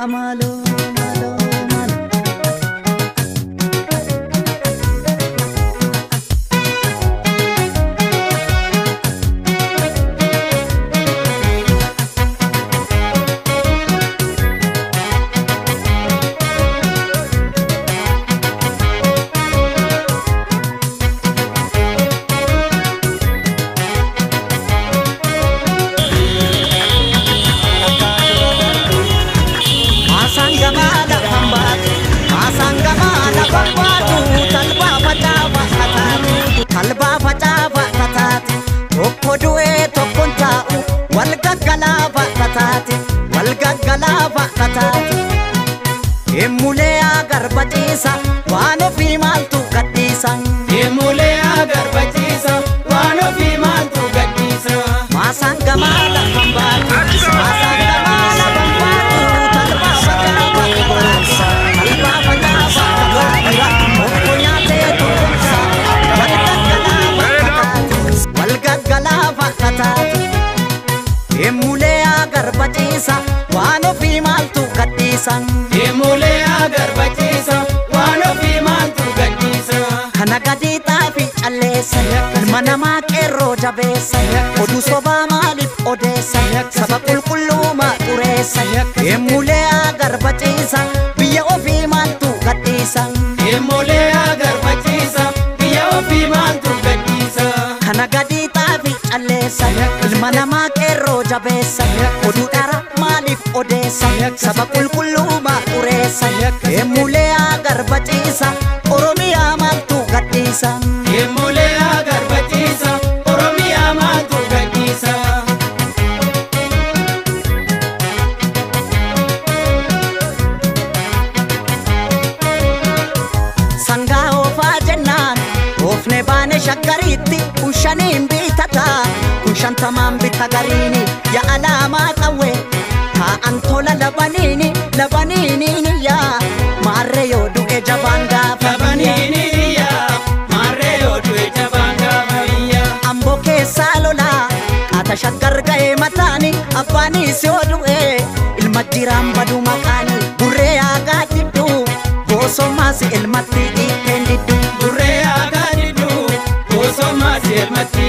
Amalo malo malo. Emulee agarbachiisa waan ofii maaltu gadhiisa. Emulee agarbachiisa waan ofii maaltu gadhiisa. Maasaan gamaa lafan baatu maasaan gamaa lafan baatu talbaa facaafa kataata talbaa facaafa kataata tokko nyaatee tokkomsa wal gaggalaafa kataate wal gaggalaafa kataate. Emulee agarbachiisa waan ofii maaltu gadhiisa. Emulee agarbachiisa waan ofii maaltu gadhiisa. Kana gadi xaafi calleessa ilma namaa qeerroo jabeessa oduu sobaa maaliif odeessa saba qulqulluumaa xureessa. Emulee agarbachiisa biyya ofii maaltu gadhiisa. Emulee agarbachiisa biyya ofii maaltu gadhiisa. Kana gadi xaafi calleessa ilma namaa qeerroo jabeessa oduu dhara maaliif odeessa saba qulqulluumaa xureessa. Emulee agarbachiisa Oromiyaa maaltu gadhiisa. Emulee agarbachiisa Oromiyaa maaltu gadhiisa. Sangaa oofaa jennaan oofne baane shaggariitti kun shaniin bitataa kun shantamaan bita gariini yaa alaamaa qawwee taa'an tola labaniini labaniini yaa maarree yoo du'e jabaan gaafa Labaniini yaa maarree yoo du'e jabaan gaafa biyya. Amboo keessaa lolaa qaata shaggar ga'ee mataani abbaanis yoo du'e ilma jiraan badu maqaani burree aagaa didduu boosomaas ilmatti dhiitteen didduu. Burree aagaa didduu boosomaas ilmatti